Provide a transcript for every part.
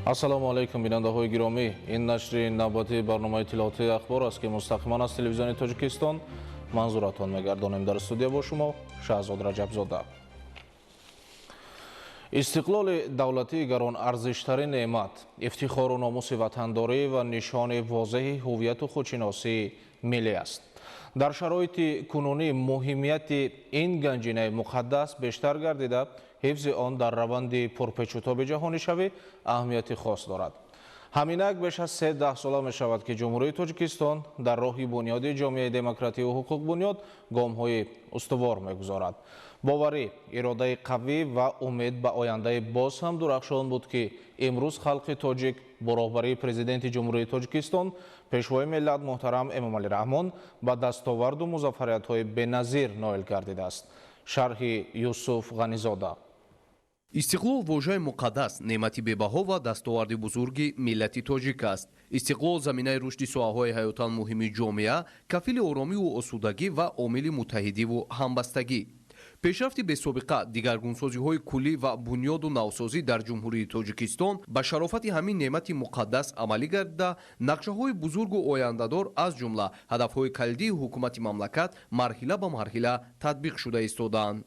Ассалому алайкум, бинандаҳои гиромӣ. Ин нашри навбатии барномаи иттилоотии Ахбор аст, ки мустақиман аз телевизиони Тоҷикистон манзуратон мегардонем. Дар студия бо шумо Шаҳзод Раҷабзода. Истиқлоли давлатии гарон арзиштарин неъмат, ифтихору номуси ватандорӣ ва нишони возеҳи ҳувияту худшиносии миллӣ аст. Дар шароити кунунӣ муҳимияти ин ганҷинаи муқаддас бештар гардида, ҳифзи он дар раванди пурпечутоби ҷаҳонишавӣ аҳамияти хос дорад. Ҳаминак беш аз се даҳсола мешавад, ки Ҷумҳурии Тоҷикистон дар роҳи бунёди ҷомеаи демократию ҳуқуқбунёд гомҳои устувор мегузорад. Боварӣ, иродаи қавӣ ва умед ба ояндаи боз ҳам дурахшон буд, ки имрӯз халқи тоҷик бо роҳбарии Президенти Ҷумҳурии Тоҷикистон, Пешвои миллат муҳтарам Эмомалӣ Раҳмон ба дастоварду музаффариятҳои беназир ноил гардидааст. Шарҳи Юсуф Ғанизода. Истиқлол вожаи муқаддас, неъмати бебаҳо ва дастоварди бузурги миллати тоҷик аст. Истиқлол заминаи рушди соҳаҳои ҳаётан муҳими ҷомеа, кафили оромиву осудагӣ ва омили муттаҳидиву ҳамбастагӣ. Пешрафти бесобиқа, дигаргунсозиҳои куллӣ ва бунёду навсозӣ дар Ҷумҳурии Тоҷикистон ба шарофати ҳамин неъмати муқаддас амалӣ гардида, нақшаҳои бузургу ояндадор, аз ҷумла ҳадафҳои калидии ҳукумати мамлакат марҳила ба марҳила татбиқ шуда истодаанд.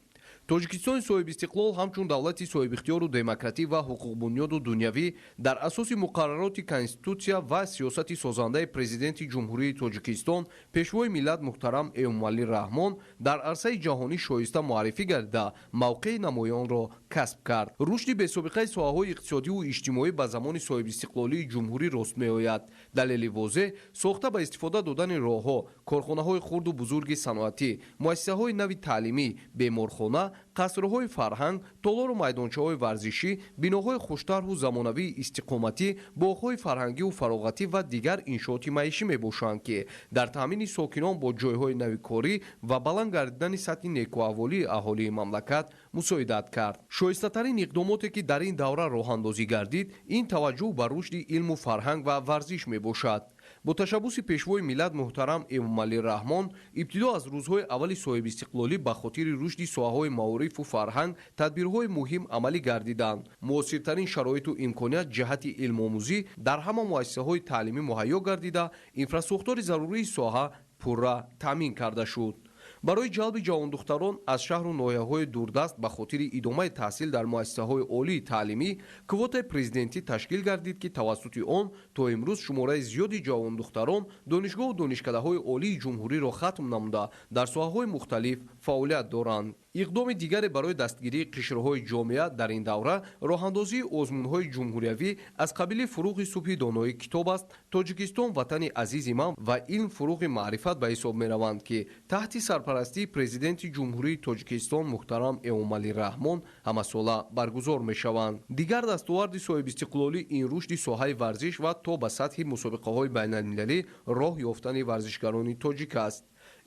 Тоҷикистони соҳибистиқлол ҳамчун давлати соҳибихтиёру демократӣ ва ҳуқуқбунёду дунявӣ дар асоси муқаррароти Конститутсия ва сиёсати созандаи Президенти Ҷумҳурии Тоҷикистон, Пешвои миллат муҳтарам Эмомалӣ Раҳмон дар арсаи ҷаҳонӣ шоиста муаррифӣ гардида, мавқеи намоёнро касб кард. Рушди бесобиқаи соҳаҳои иқтисодиву иҷтимоӣ ба замони соҳибистиқлолии ҷумҳурӣ рост меояд. Далели возеҳ сохта ба истифода додани роҳҳо, корхонаҳои хурду бузурги саноатӣ, муассисаҳои нави таълимӣ, беморхона, қасрҳои фарҳанг, толору майдончаҳои варзишӣ, биноҳои хуштарҳу замонавии истиқоматӣ, боғҳои фарҳангиву фароғатӣ ва дигар иншооти маишӣ мебошанд, ки дар таъмини сокинон бо ҷойҳои нави корӣ ва баланд гардидани сатҳи некӯаҳволии аҳолии мамлакат мусоидат кард. Шоистатарин иқдомоте, ки дар ин давра роҳандозӣ гардид, ин таваҷҷӯҳ ба рушди илму фарҳанг ва варзиш мебошад. Бо ташаббуси Пешвои миллат муҳтарам Эмомалӣ Раҳмон ибтидо аз рӯзҳои аввали соҳибистиқлолӣ ба хотири рушди соҳаҳои маорифу фарҳанг тадбирҳои муҳим амалӣ гардиданд. Муосиртарин шароиту имконият ҷиҳати илмомӯзӣ дар ҳама муассисаҳои таълимӣ муҳайё гардида, инфрасохтори зарурии соҳа пурра таъмин карда шуд. Барои ҷалби ҷавондухтарон аз шаҳру ноҳияҳои дурдаст ба хотири идомаи таҳсил дар муассисаҳои олии таълимӣ квотаи президентӣ ташкил гардид, ки тавассути он то имрӯз шумораи зиёди ҷавондухтарон донишгоҳу донишкадаҳои олии ҷумҳуриро хатм намуда, дар соҳаҳои мухталиф фаъолият доранд. Иқдоми дигаре барои дастгирии қишрҳои ҷомеа дар ин давра роҳандозии озмунҳои ҷумҳуриявӣ аз қабили «Фуруғи субҳи донои китоб аст», «Тоҷикистон ватани азизи ман» ва «Илм фуруғи маърифат» ба ҳисоб мераванд, ки таҳти сарпарастии Президенти Ҷумҳурии Тоҷикистон муҳтарам Эмомалӣ Раҳмон ҳамасола баргузор мешаванд. Дигар дастоварди соҳибистиқлолӣ ин рушди соҳаи варзиш ва то ба сатҳи мусобиқаҳои байналмилалӣ роҳ ёфтани варзишгарони тоҷик аст.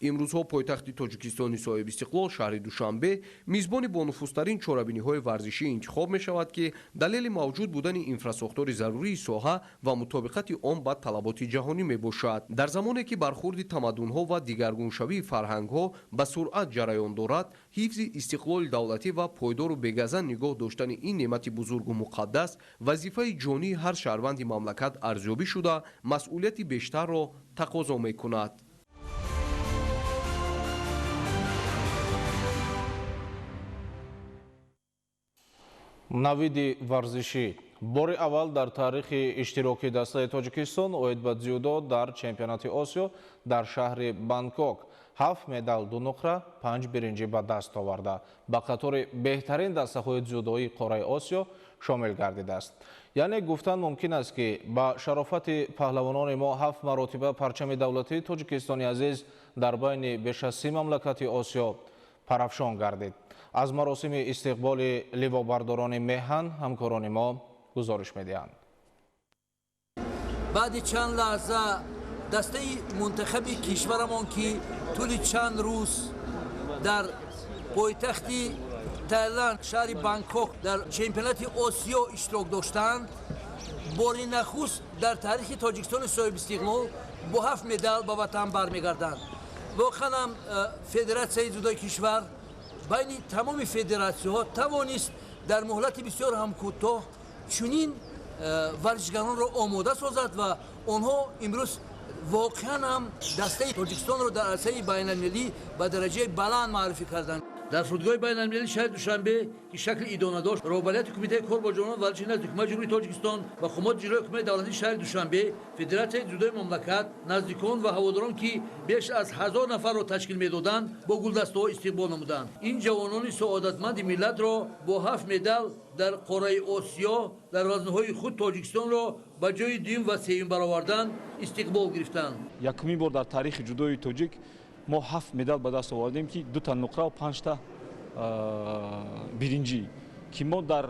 Имрӯзҳо пойтахти Тоҷикистони соҳибистиқлол, шаҳри Душанбе, мизбони бонуфузтарин чорабиниҳои варзишӣ интихоб мешавад, ки далели мавҷуд будани инфрасохтори зарурии соҳа ва мутобиқати он ба талаботи ҷаҳонӣ мебошад. Дар замоне ки бархурди тамаддунҳо ва дигаргуншавии фарҳангҳо ба суръат ҷараён дорад, ҳифзи истиқлоли давлатӣ ва пойдору бегазан нигоҳ доштани ин неъмати бузургу муқаддас вазифаи ҷонии ҳар шаҳрванди мамлакат арзёбӣ шуда, масъулияти бештарро тақозо мекунад. Навиди варзишӣ: бори аввал дар таърихи иштироки дастаи Тоҷикистон оид ба дзюдо дар чемпионати Осиё дар шаҳри Бангкок ҳафт медал, ду нуқра, панҷ биринҷӣ ба даст оварда, ба қатори беҳтарин дастаҳои дзюдоии қораи Осиё шомил гардидааст. Яъне гуфтан мумкин аст, ки ба шарофати паҳлавонони мо ҳафт маротиба парчами давлатии Тоҷикистони азиз дар байни беш аз 30 мамлакати Осиё парафшон гардид. Аз маросими истиқболи ливобардорони меҳан ҳамкорони мо гузориш медиҳанд. Баъди чанд лаҳза дастаи мунтахаби кишварамон, ки тӯли чанд рӯз дар пойтахти Тайланд, шаҳри Бангкок, дар чемпионати Осиё иштирок доштанд, бори нахуст дар таърихи Тоҷикистони соҳибистиқлол бо ҳафт медал ба ватан бармегарданд. Воқеан ҳам федератсияи дзюдои кишвар байни тамоми федератсияҳо тавонист дар муҳлати бисёр ҳам кӯтоҳ чунин Варзишгаронро омода созад ва онҳо имрӯз воқеан ҳам дастаи Тоҷикистонро дар арсаи байналмилалӣ ба дараҷаи баланд муаррифӣ карданд. Дар фурудгоҳи байналмилалии шаҳри Душанбе, ки шакли идона дошт, роҳбарияти Кумитаи кор бо ҷавонон ва варзиши назди Ҳукумати Ҷумҳурии Тоҷикистон ва мақомоти иҷроияи ҳукумати давлатии шаҳри Душанбе, Федератсияи ҷудои мамлакат, наздикон ва ҳаводорон, ки беш аз 1000 нафарро ташкил медоданд, бо гулдастаҳо истиқбол намуданд. Ин ҷавонони саодатманди миллатро бо 7 медал дар қораи Осиё дар вазнҳои худ Тоҷикистонро ба ҷои дуюм ва сеюм баровардан истиқбол гирифтанд. Якумин бор дар таърихи ҷудои тоҷик мо 7 медал ба даст овардем, ки 2 нуқра ва 5 биринҷӣ, ки мо дар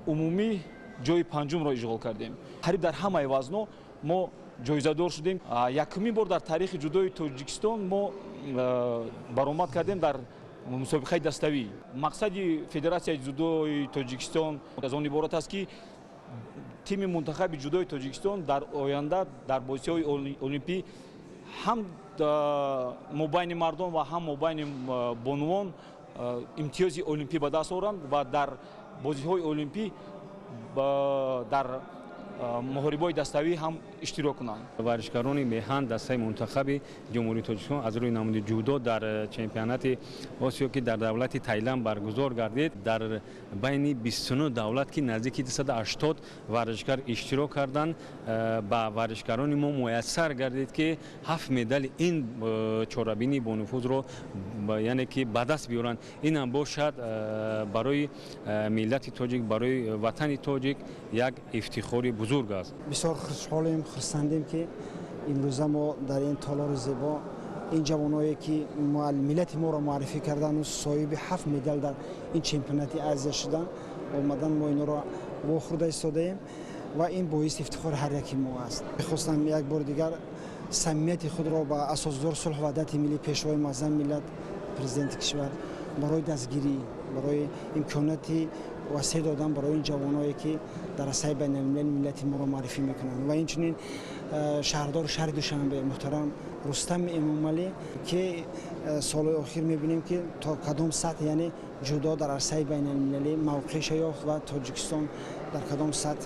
умумӣ ҷои панҷумро ишғол кардем. Қариб дар ҳамаи вазно мо ҷоизадор шудем. Якумин бор дар таърихи ҷудои Тоҷикистон мо баромад кардем дар мусобиқаи даставӣ. Мақсади Федератсияи ҷудои Тоҷикистон аз он иборат аст, ки тими мунтахаби ҷудои Тоҷикистон дар оянда дар бозиҳои олимпӣ ҳам мобайни мардон ва ҳам мобайни бонувон имтиёзи олимпӣ ба даст оранд ва дар бозиҳои олимпӣ дар муҳорибаҳои даставӣ ҳам иштирок кунанд. Варзишгарони меҳан дастаи мунтахаби Ҷумҳурии Тоҷикистон аз рӯи намуди ҷудо дар чемпионати Осиё, ки дар давлати Таиланд баргузор гардид, дар байни 29 давлат, ки наздики 280 варзишгар иштирок карданд, ба варзишгарони мо муяссар гардид, ки 7 медали ин чорабинии бонуфузро, яъне ки ба даст биёранд. Ин ҳам бошад барои миллати тоҷик, барои ватани тоҷик як ифтихори бузург аст. Бисёр хушҳолем, хурсандем, ки имрӯза мо дар ин толори зебо ин ҷавоное, ки миллати моро муаррифӣ кардану соҳиби 7 медал дар ин чемпионати Азия шуданд, омадан, мо инро вохӯрда истодаем ва ин боиси ифтихори ҳар яки мо аст. Мехостам як бори дигар самимияти худро ба асосгузори сулҳу ваҳдати миллӣ, пешвои муаззами миллат, президенти кишвар барои дастгирӣ, барои имконияти васеъ додан барои ин ҷавоное, ки дар арсаи байналмилали миллати моро муаррифӣ мекунанд, ва инчунин шаҳрдори шаҳри Душанбе муҳтарам Рустам Эмомалӣ, ки солҳои охир мебинем, ки то кадом сатҳ, яъне ҷудо дар арсаи байналмилалӣ мавқеъша ёфт ва Тоҷикистон дар кадом сатҳ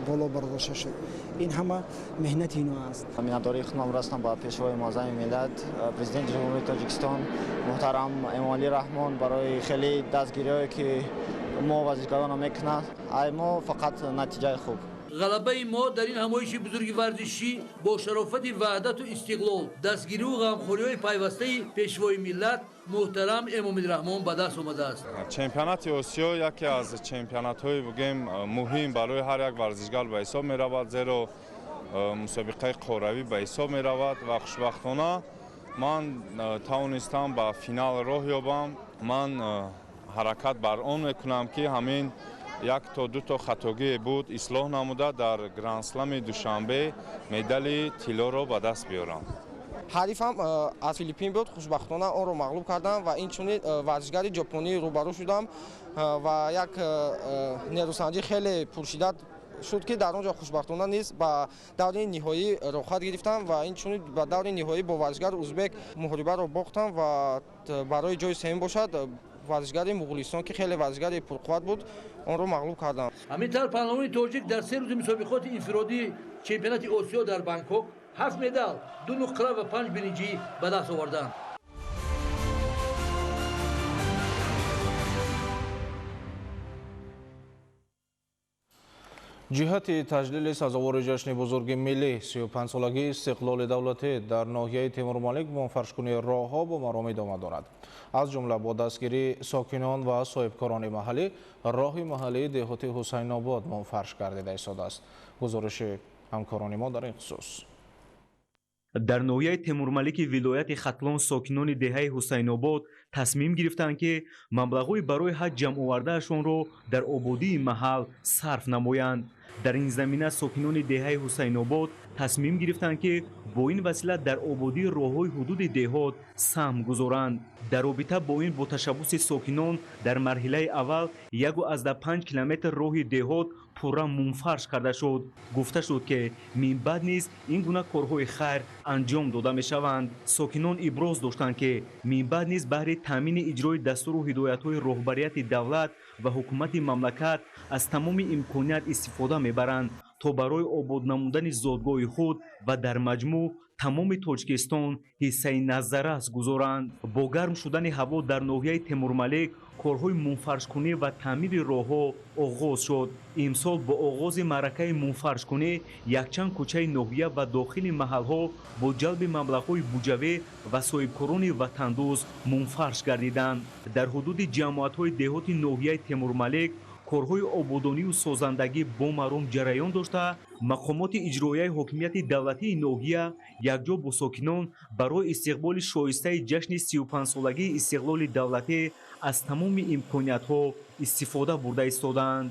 боло бардошта шуд. Ин ҳама меҳнати ино аст. Миннатдории худам растам ба пешвои муаззами миллат, президенти Ҷумҳурии Тоҷикистон муҳтарам Эмомалӣ Раҳмон барои хеле дастгириҳое, ки мо варзишгаронро мекунад. Ай мо фақат натиҷаи хуб. Ғалабаи мо дар ин ҳамоиши бузурги варзишӣ бо шарофати ваҳдату истиқлол, дастгирию ғамхориҳои пайвастаи пешвои миллат муҳтарам Эмомалӣ Раҳмон ба даст омадааст. Чемпионати Осиё яке аз чемпионатҳои, бигӯем, муҳим барои ҳар як варзишгар ба ҳисоб меравад, зеро мусобиқаи қорравӣ ба ҳисоб меравад ва хушбахтона ман тавонистам ба финал роҳ ёбам. Ман ҳаракат бар он мекунам, ки ҳамин 1 то 2 то хатогие буд ислоҳ намуда дар грандслами Душанбе медали тиллоро ба даст биёрам. Ҳарифам аз Филиппин буд, хушбахтона онро мағлуб кардам ва инчунин варзишгари ҷопонӣ рӯбарӯ шудам ва як нерӯсанҷӣ хеле пуршиддат шуд, ки дар он ҷо хушбахтона низ ба даври ниҳоӣ роҳхат гирифтам ва инчунин ба даври ниҳоӣ бо варзишгари узбек муҳорибаро бохтам ва барои ҷои сеюм бошад варзишгари Муғулистон, ки хеле варзишгари пурқувват буд, онро мағлуб кардам. Ҳамин тавр паҳлавони тоҷик дар 3 рӯзи мусобиқоти инфиродии чемпионати Осиё дар Бангкок 7 медал, 2 нуқра ва 5 биринҷӣ ба даст оварданд. Ҷиҳати таҷлили сазовори ҷашни бузурги миллӣ 35-солагии истиқлоли давлатӣ дар ноҳияи Темурмалик мунфаршкунии роҳҳо бо маром идома дорад. Аз ҷумла бо дастгирии сокинон ва соҳибкорони маҳаллӣ роҳи маҳаллии деҳоти Ҳусайнобод мунфарш гардида истодааст. Гузориши ҳамкорони мо дар ин хусус. Дар ноҳияи Темурмалики вилояти Хатлон сокинони деҳаи Ҳусайнобод тасмим гирифтанд, ки маблағҳои барои ҳаҷ ҷамъовардаашонро дар ободии маҳал сарф намоянд. Дар ин замина сокинони деҳаи Ҳусайнобод тасмим гирифтанд, ки бо ин васила дар ободии роҳҳои ҳудуди деҳот саҳм гузоранд. Дар робита бо ин бо ташаббуси сокинон дар марҳилаи аввал 1,5 километр роҳи деҳот пурра мунфарш карда шуд. Гуфта шуд, ки минбаъд низ ин гуна корҳои хайр анҷом дода мешаванд. Сокинон иброз доштанд, ки минбаъд низ баҳри таъмини иҷрои дастуру ҳидоятҳои роҳбарияти давлат ва ҳукумати мамлакат аз тамоми имконият истифода мебаранд. то барои обод намудани зодгоҳи худ ва дар маҷмӯъ тамоми Тоҷикистон ҳиссаи назаррас гузоранд. Бо гарм шудани ҳаво дар ноҳияи Темурмалик корҳои мунфаршкунӣ ва таъмири роҳҳо оғоз шуд. Имсол бо оғози маъракаи мунфаршкунӣ якчанд кӯчаи ноҳия ва дохили маҳалҳо бо ҷалби маблағҳои буҷавӣ ва соҳибкорони ватандӯст мунфарш гардиданд. Дар ҳудуди ҷамоатҳои деҳоти ноҳияи Темурмалик корҳои ободонию созандагӣ бо маром ҷараён дошта, мақомоти иҷроияи ҳокимияти давлатии ноҳия якҷо бо сокинон барои истиқболи шоистаи ҷашни 35-солагии истиқлоли давлатӣ аз тамоми имкониятҳо истифода бурда истодаанд.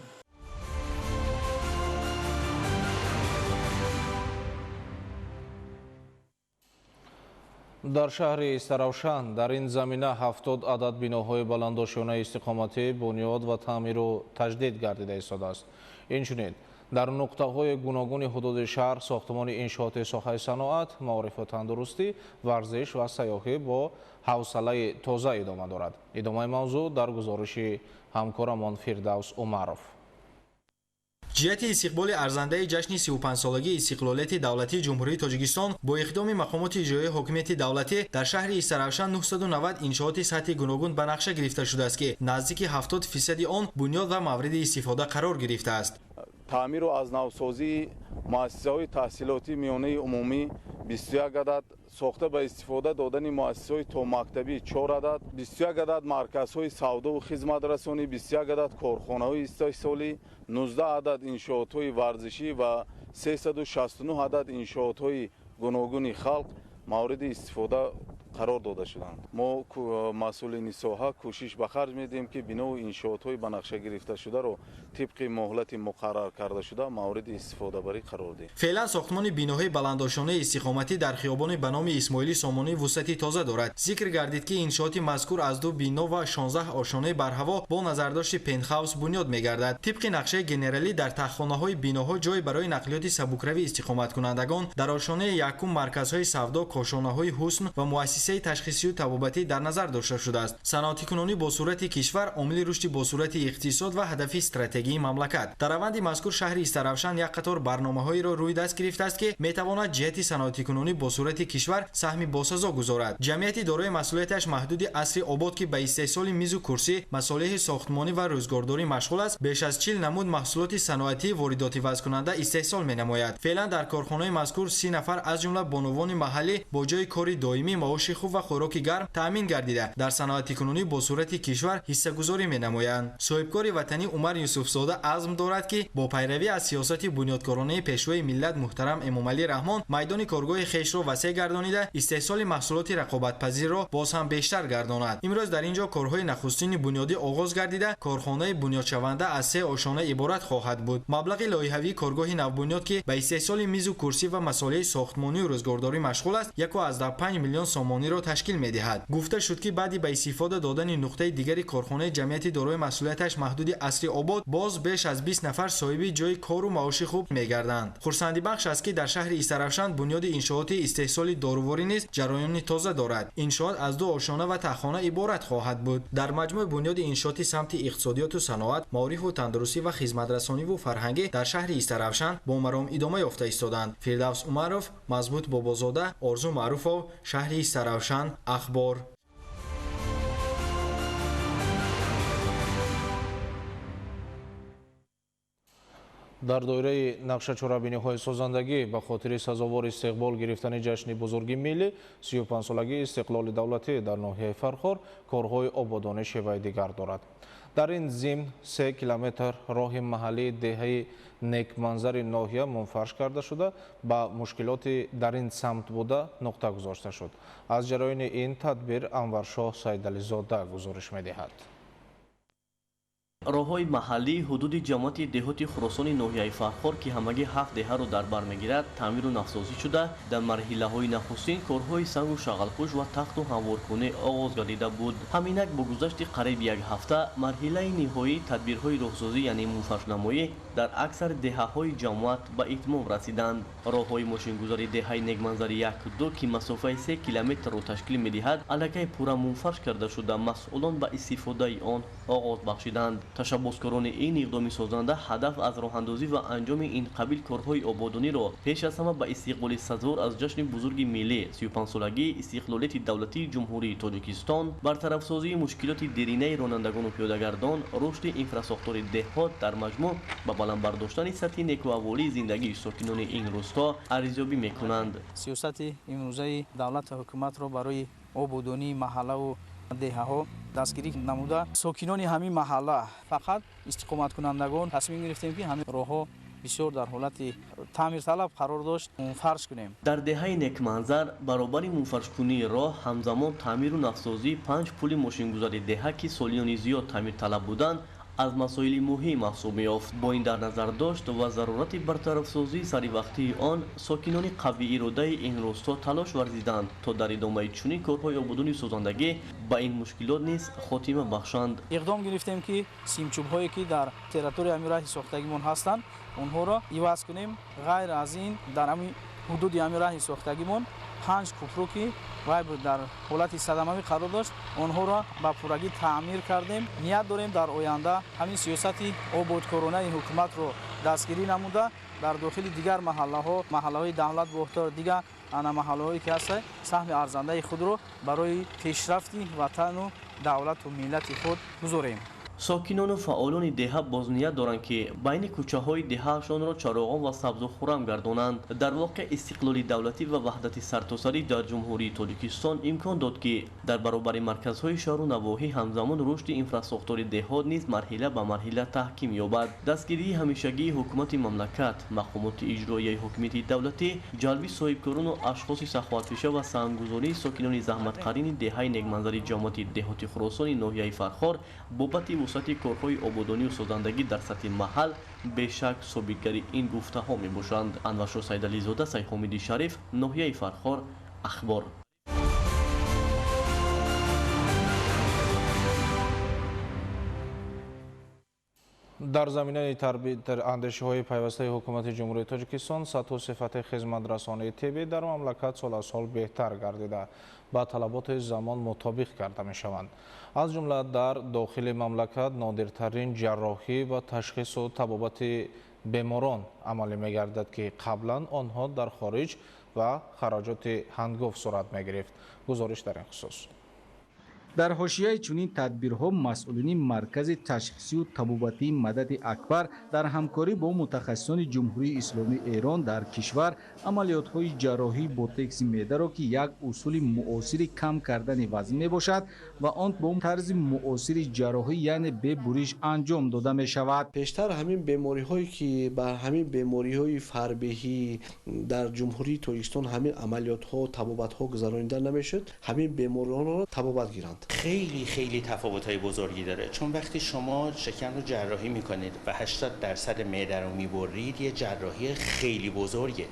Дар шаҳри Истаравшан дар ин замина 70 адад биноҳои баландошёнаи истиқоматӣ бунёд ва таъмиру таҷдид гардида истодааст. Инчунин дар нуқтаҳои гуногуни ҳудуди шаҳр сохтмони иншооти соҳаи саноат, маорифу тандурустӣ, варзиш ва сайёҳӣ бо ҳавсалаи тоза идома дорад. Идомаи мавзӯъ дар гузориши ҳамкорамон Фирдавс Умаров. Ҷиҳати истиқболи арзандаи ҷашни 35-солагии истиқлолияти давлатии Ҷумҳурии Тоҷикистон бо иқдоми мақомоти иҷроияи ҳокимияти давлатӣ дар шаҳри Истаравшан 990 иншооти сатҳи гуногун ба нақша гирифта шудааст, ки наздики 70% он бунёд ва мавриди истифода қарор гирифтааст. Таъмиру аз навсозии муассисаҳои таҳсилотии миёнаи умумӣ 21 адад, сохта ба истифода додани муассисаҳои томактабӣ 4 адад, 21 адад марказҳои савдову хизматрасонӣ, 21 адад корхонаҳои истеҳсолӣ, 19 адад иншоотҳои варзишӣ ва 369 адад иншоотҳои гуногуни халқ мавриди истифода қарор дода шуданд. Мо масъулини соҳа кӯшиш ба харҷ медиҳем, ки бинову иншоотҳои ба нақша гирифташударо тибқи муҳлати муқаррар карда шуда мавриди истифодабарӣ қарор диҳем. Феълан сохтмони биноҳои баландошонаи истиқоматӣ дар хиёбони ба номи Исмоили Сомонӣ вусъати тоза дорад. Зикр гардид, ки иншооти мазкур аз 2 бино ва 16 ошонаи барҳаво бо назардошти пентхаус бунёд мегардад. Тибқи нақшаи генералӣ дар таххонаҳои биноҳо ҷой барои нақлиёти сабукравии истиқоматкунандагон, дар ошонаи якум марказҳои савдо, кошонаҳои ҳусн ва муассисаи ташхисию табобатӣ дар назар дошта шудааст. Саноатикунонӣ бо суръати кишвар омили рушди босуръати иқтисод ва ҳадафи стратегии мамлакат. Дар раванди мазкур шаҳри Истаравшан як қатор барномаҳоеро рӯи даст гирифтааст, ки метавонад ҷиҳати саноатикунонӣ бо суръати кишвар саҳми босазо гузорад. Ҷамъияти дорои масъулияташ маҳдуди Асри Обод, ки ба истеҳсоли мизу курсӣ, масолеҳи сохтмонӣ ва рӯзгордорӣ машғул аст, беш аз 40 намуд маҳсулоти саноатии воридоти вазкунанда истеҳсол менамояд. Феълан дар корхонаи мазкур 30 нафар аз ҷумла бонувони маҳаллӣ бо ҷои кори доимӣ, маоши хуб ва хӯроки гарм таъмин гардида, дар саноатикунонӣ бо суръати кишвар ҳиссагузорӣ менамоянд. Соҳибкори ватанӣ Умар Юсуфзода азм дорад, ки бо пайравӣ аз сиёсати бунёдкоронаи пешвои миллат муҳтарам Эмомалӣ Раҳмон майдони коргоҳи хешро васеъ гардонида, истеҳсоли маҳсулоти рақобатпазирро боз ҳам бештар гардонад. Имрӯз дар ин ҷо корҳои нахустини бунёдӣ оғоз гардида, корхонаи бунёдшаванда аз 3 ошона иборат хоҳад буд. Маблағи лоиҳавии коргоҳи навбунёд, ки ба истеҳсоли мизу курсӣ ва масолеҳи сохтмонию рӯзгордорӣ машғул аст, 1,5 миллион сомониро ташкил медиҳад. Гуфта шуд, ки баъди ба истифода додани нуқтаи дигари корхонаи ҷамъияти дорои масъулияташ маҳдуди Асри Обод боз беш аз 20 нафар соҳиби ҷои кору маоши хуб мегарданд. Хурсандибахш аст, ки дар шаҳри Истаравшан бунёди иншооти истеҳсоли доруворӣ низ ҷараёни тоза дорад. Иншоот аз 2 ошона ва таххона иборат хоҳад буд. Дар маҷмӯъ бунёди иншооти самти иқтисодиёту саноат, маорифу тандурустӣ ва хизматрасониву фарҳангӣ дар шаҳри Истаравшан бо маром идома ёфта истоданд. Фирдавс Умаров, Мазбут Бобозода, Орзу Маъруфов, шаҳри Истаравшан, Ахбор. Дар доираи нақшачорабиниҳои созандагӣ ба хотири сазовор истиқбол гирифтани ҷашни бузурги миллӣ 35-солагии истиқлоли давлатӣ дар ноҳияи Фархор корҳои ободонӣ шеваи дигар дорад. Дар ин зимн 3 километр роҳи маҳаллии деҳаи Некманзари ноҳия мунфарш карда шуда, ба мушкилоти дар ин самт буда нуқта гузошта шуд. Аз ҷараёни ин тадбир Анваршоҳ Сайдализода гузориш медиҳад. Роҳҳои маҳаллии ҳудуди ҷамоати деҳоти Хуросони ноҳияи Фархор, ки ҳамагӣ 7 деҳаро дар бар мегирад, таъмиру навсозӣ шуда, дар марҳилаҳои нахустин корҳои сангу шағалпӯш ва тахту ҳамворкунӣ оғоз гардида буд. Ҳаминак бо гузашти қариб як ҳафта марҳилаи ниҳоии тадбирҳои роҳсозӣ, яъне мунфаршнамоӣ, дар аксар деҳаҳои ҷамоат ба итмом расиданд. Роҳҳои мошингузари деҳаи Некманзари 1-2, ки масофаи 3 километрро ташкил медиҳад, аллакай пурра мунфарш карда шуда, масъулон ба истифодаи он оғоз бахшиданд. Ташаббускорони ин иқдоми созанда ҳадаф аз роҳандозӣ ва анҷоми ин қабил корҳои ободониро пеш аз ҳама ба истиқболи сазовор аз ҷашни бузурги миллӣ 35-солагии истиқлолияти давлатии Ҷумҳурии Тоҷикистон, бартарафсозии мушкилоти деринаи ронандагону пиёдагардон, рушди инфрасохтори деҳот, дар маҷмӯъ ба баланд бардоштани сатҳи некуаҳволии зиндагии сокинони ин рӯсто арзёбӣ мекунанд. Сиёсати имрӯзаи давлат ва ҳукуматро барои ободонии маҳаллаву деҳаҳо дастгирӣ намуда, сокинони ҳамин маҳалла фақат истиқоматкунандагон тасмим гирифтем, ки ҳамин роҳҳо бисёр дар ҳолати таъмирталаб қарор дошт, мунфарш кунем. Дар деҳаи Некманзар баробари мунфаршкунии роҳ ҳамзамон таъмиру навсозии 5 пули мошингузари деҳа, ки солиёни зиёд таъмирталаб буданд, аз масоили муҳим маҳсуб меёфт. Бо ин дар назар дошт ва зарурати бартарафсозии саривақтии он, сокинони қавииродаи ин рӯсто талош варзиданд, то дар идомаи чунин корҳои ободонию созандагӣ ба ин мушкилот низ хотима бахшанд. Иқдом гирифтем, ки симчӯбҳое, ки дар территорияи ҳамин раҳи сохтагимон ҳастанд, онҳоро иваз кунем. Ғайр аз ин, дар ҳамин ҳудуди ҳамин раҳи сохтагимон 5 кӯпру, ки вай дар ҳолати садамавӣ қарор дошт, онҳоро ба пуррагӣ таъмир кардем. Ният дорем дар оянда ҳамин сиёсати ободкоронаи ҳукуматро дастгирӣ намуда, дар дохили дигар маҳаллаҳо, маҳаллаҳои давлат бохтор, дигар ана маҳаллаҳое ки ҳастанд, саҳми арзандаи худро барои пешрафти ватану давлату миллати худ гузорем. Сокинону фаъолони деҳа бозният доранд, ки байни кӯчаҳои деҳаашонро чароғон ва сабзу хуррам гардонанд. Дар воқеъ истиқлоли давлатӣ ва ваҳдати сартосарӣ дар Ҷумҳурии Тоҷикистон имкон дод, ки дар баробари марказҳои шаҳру навоҳӣ ҳамзамон рушди инфрасохтори деҳот низ марҳила ба марҳила таҳким ёбад. Дастгирии ҳамешагии ҳукумати мамлакат, мақомоти иҷроияи ҳокимияти давлатӣ, ҷалби соҳибкорону ашхоси саховатпеша ва саҳмгузории сокинони заҳматқарини деҳаи Некманзари ҷамоати деҳоти Хуросони ноҳияи Фархор бобати вусъати корҳои ободонию созандагӣ дар сатҳи маҳал бешак собитгари ин гуфтаҳо мебошанд. Анваршо Сайдализода, Сайҳомиди Шариф, ноҳияи Фархор, Ахбор. Дар заминаи андешаҳои пайвастаи ҳукумати Ҷумҳурии Тоҷикистон сатҳу сифати хизматрасонии тиббӣ дар мамлакат сол аз сол беҳтар гардида, ба талаботи замон мутобиқ карда мешаванд. Аз ҷумла дар дохили мамлакат нодиртарин ҷарроҳӣ ва ташхису табобати беморон амалӣ мегардад, ки қаблан онҳо дар хориҷ ва хароҷоти ҳангофт сурат мегирифт. Гузориш дар ин хусус. Дар ҳошияи чунин тадбирҳо масъулини маркази ташхисию табобатии Мадади Акбар дар ҳамкорӣ бо мутахассисони Ҷумҳурии Исломии Эрон дар кишвар амалиётҳои ҷарроҳии ботекси меъдаро, ки як усули муосири кам кардани вазн мебошад ва он бо тарзи муосири ҷарроҳӣ, яъне бебуриш анҷом дода мешавад. Пештар ҳамин бемориҳое ки ба ҳамин бемориҳои фарбеҳӣ дар Ҷумҳурии Тоҷикистон ҳамин амалиётҳо, табобатҳо гузаронида намешуд, ҳамин бемориҳоро табобат гиранд. خیلی خیلی تفاوت‌های بزرگی داره، چون وقتی شما شکم رو جراحی میکنید و 80% معده رو میبرید، یه جراحی خیلی بزرگه.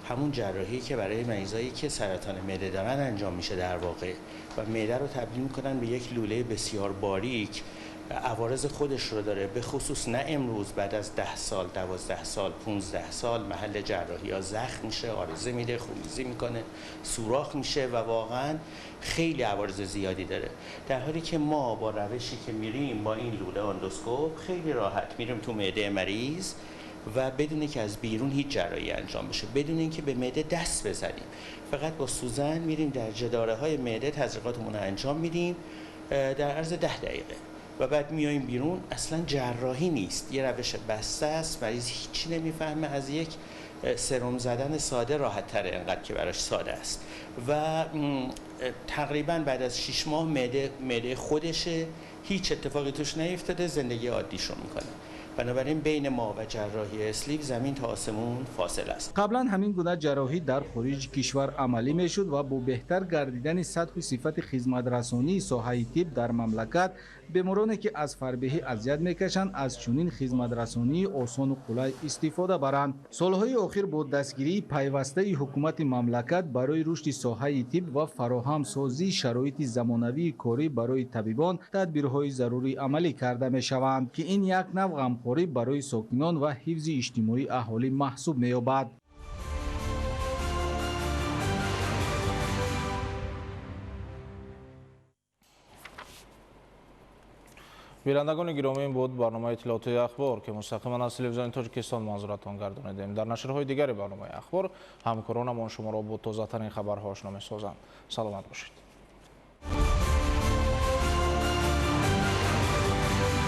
همون جراحی که برای مریضایی که سرطان معده دارن انجام میشه در واقع، و معده رو تبدیل میکنن به یک لوله بسیار باریک. عوارض خودش رو داره، به خصوص نه امروز، بعد از 10 سال، 12 سال، 15 سال محل جراحی ها زخم میشه، آرزه میده، خونریزی میکنه، سوراخ میشه و واقعا خیلی عوارض زیادی داره. در حالی که ما با روشی که میریم با این لوله اندوسکوپ خیلی راحت میریم تو معده مریض و بدون که از بیرون هیچ جراحی انجام بشه، بدون اینکه به معده دست بزنیم، فقط با سوزن میریم در جداره های معده تزریقاتمون رو انجام میدیم در عرض 10 دقیقه و بعد میایم بیرون. اصلا جراحی نیست، یه روش بسته است، مریض هیچی نمیفهمه، از یک سرم زدن ساده راحت تره، انقدر که براش ساده است. و تقریبا بعد از 6 ماه معده خودشه، هیچ اتفاقی توش نیفتاده، زندگی عادیشو میکنه. بنابراین بین ما و جراحی اسلیو زمین تا آسمون فاصله است. قبلا همین گونه جراحی در خارج کشور عملی میشد و با بهتر گردیدن سطح و صفت خدمترسانی ساحه طب در مملکت، بیمارانی که از فربهی اذیت میکشند از چنین خدمترسانی آسان و قلای استفاده برند. سالهای اخیر با دستگیری پیوسته حکومت مملکت برای رشد ساحه طب و فراهم سازی شرایط زمانوی کاری برای طبیبان تدبیرهای ضروری عملی کرده میشوند که این یک نوع غمخواری برای ساکنان و حفظ اجتماعی اهالی محسوب می‌یابد. Бинандагони гиромӣ, ин буд барномаи иттилоотии Ахбор, ки мустақиман аз телевизиони Тоҷикистон манзуратон гардонидем. Дар нашрҳои дигари барномаи Ахбор ҳамкоронамон шуморо бо тозатарин хабарҳо ошно месозанд. Саломат бошед.